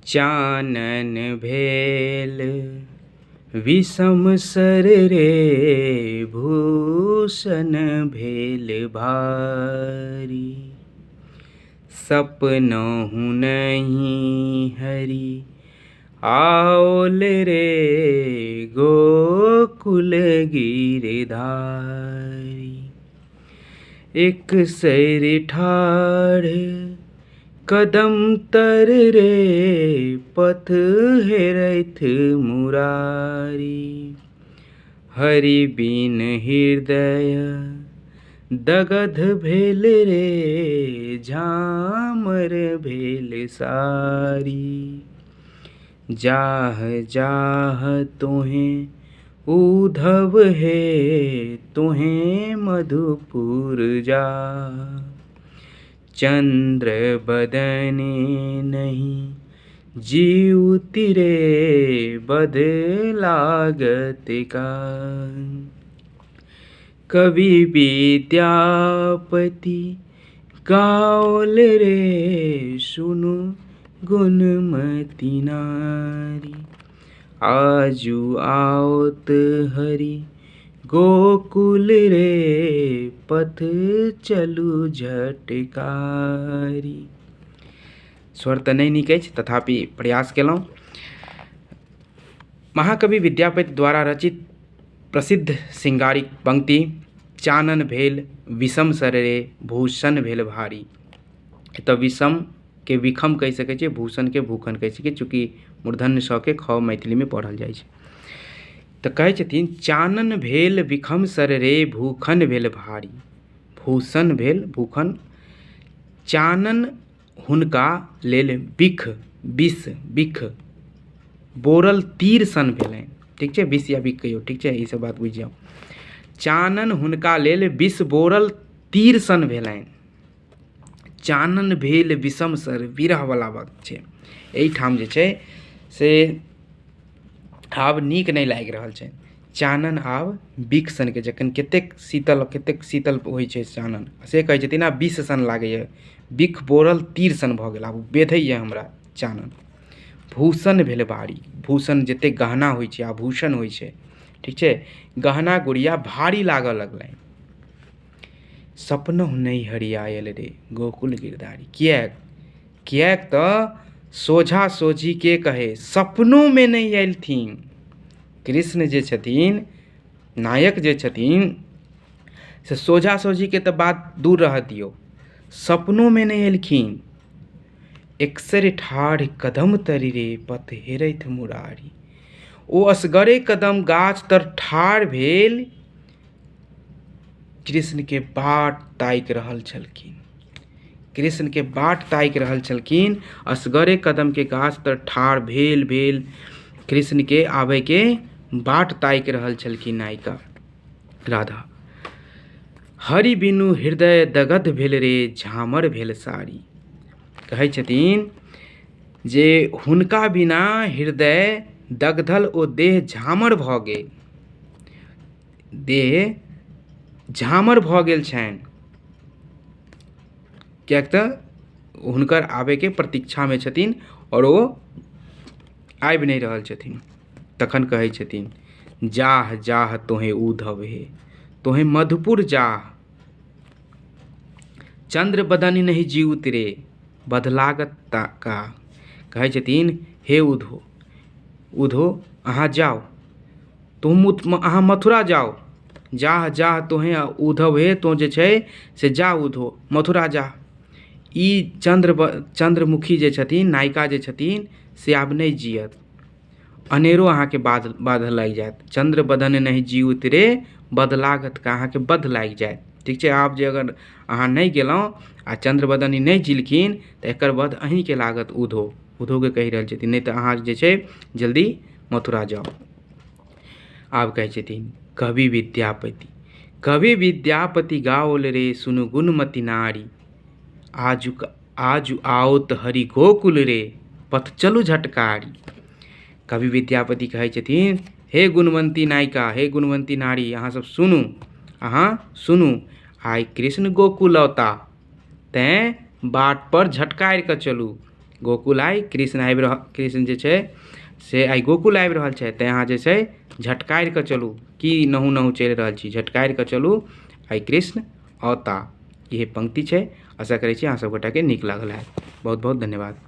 चानन भेल विषम सर रे भूषण भेल भारी। सपनहुँ नहि हरि आओल रे गोकुल गिरधारी। एक सर ठाढ़ कदम तर रे पथ हेरैथ मुरारी। हरि बिन हृदय दगध भेल रे झामर भेल सारी। जाह जाह तोहें उद्धव हे तोहें मधुपुर जा। चन्द्र बदने नहि जीउति रे बध लागत का। कवि विद्यापति गाओल रे सुनु गुणमति नारी। आजु आओत हरि गोकुल रे पथ चलू झटकारी। स्वर तऽ नहि नीक अछि तथापि प्रयास केलहुँ। महाकवि विद्यापति द्वारा रचित प्रसिद्ध श्रृंगारिक पंक्ति चानन भेल विषम सर रे भूषण भेल भारी। एतऽ विषमके विखम कहि सकै छियै, भूषणके भूखन कहि सकै छियै, चूँकि मूर्धन्य स के ख मैथिलीमे पढ़ल जाइ छै। तऽ कहै छथिन चानन भेल विखम सर रे भूखन भेल भारी। भूषण भेल भूखन। चानन हुनका लेल बिख विष बिख बोरल तीर सन भेलनि। ठीक छै, विष या बिख कहियौ, ठीक छै, ई सब बात बुझि जाउ। चानन हुनका लेल विष बोरल तीर सन भेलनि। चानन भेल विषम सर विरहवला बात छै। एहिठाम जे छै से आब नीक नहि लागि रहल छै। चानन आब बिख सनके, जखन कतेक शीतल कतेक शीतल होइ छै चानन, से कहै छथिन आब विष सन लागैए, बिख बोरल तीर सन भऽ गेल, आब बेधैए हमरा चानन। भूषण भेल भारी, भूषण जतेक गहना होइ छै आभूषण होइ छै, ठीक छै, गहना गुड़िया भारी लागऽ लगलनि। सपनहुँ नहि हरियायल रे गोकुल गिरधारी। किएक? किएक तऽ सोझा सोझी के कहे सपनोमे नहि अयलथिन। कृष्ण जे छथिन, नायक जे छथिन, से सोझा सोझीके तऽ बात दूर रहऽ दियौ, सपनोमे नहि एलखिन। एकसरि ठाढ़ कदम तरि रे पथ हेरैत मुरारी। ओ असगरे कदम गाछ तर ठाढ़ भेल कृष्णके बाट ताकि रहल छलखिन। कृष्णके बाट ताकि रहल छलखिन। असगरे कदमके गाछ तर ठाढ़ भेल भेल कृष्णके आबैके बाट ताकि रहल छलखिन नायिका राधा। हरि बिनु हृदय दगध भेल रे झामर भेल सारी। कहै छथिन जे हुनका बिना हृदय दगधल ओ देह झामर भऽ गेल, देह झामर भऽ गेल छनि, किएक तऽ हुनकर आबैके प्रतीक्षामे छथिन आओर ओ आबि नहि रहल छथिन। तखन कहै छथिन जाह जाह तोहे उद्धव हे तोहे मधुपुर जाह, चन्द्र बदनि नहि जीउत रे बदलागत का। कहै छथिन हे उद्धव, उद्धव अहाँ जाउ, तुम अहाँ मथुरा जाउ, जाह जाह तोहे उद्धव हे तोँ जे छै से जा उद्धव मथुरा जा। ई चन्द्रमुखी जे छथिन नायिका जे छथिन से आब नहि जियत, अनेरो अहाँके बाध लागि जायत। चन्द्र बदन नहि जीउत रे बदलागत का, अहाँके बध लागि जायत। ठीक छै, आब जे अगर अहाँ नहि गेलहुँ आ चन्द्रबदनी नहि जिलखिन तऽ एकर बध अहीँके लागत उद्धव, उद्धवके कहि रहल छथिन, नहि तऽ अहाँ जे छै जल्दी मथुरा जाउ। आब कहै छथिन कवि विद्यापति, कवि विद्यापति गाओल रे सुनु गुणमति नारी, आजुक आजु आओत हरि गोकुल रे पथ चलू झटकारी। कवि विद्यापति कहै छथिन हे गुणवंती नायिका, हे गुणवंती नारी, अहाँ सब सुनू, अहाँ सुनू, आइ कृष्ण गोकुल औता, तैँ बाट पर झटकारि कऽ चलू। गोकुल आइ कृष्ण आबि रहल, कृष्ण जे छै से आइ गोकुल आबि रहल छथि, तैँ अहाँ जे छै झटकारि कऽ चलू। की नहु नहु चलि रहल छी, झटकारि कऽ चलू, आइ कृष्ण औता। इहे पंक्ति छै। आशा करै छी अहाँ सब गोटाके नीक लागल हैत। बहुत बहुत धन्यवाद।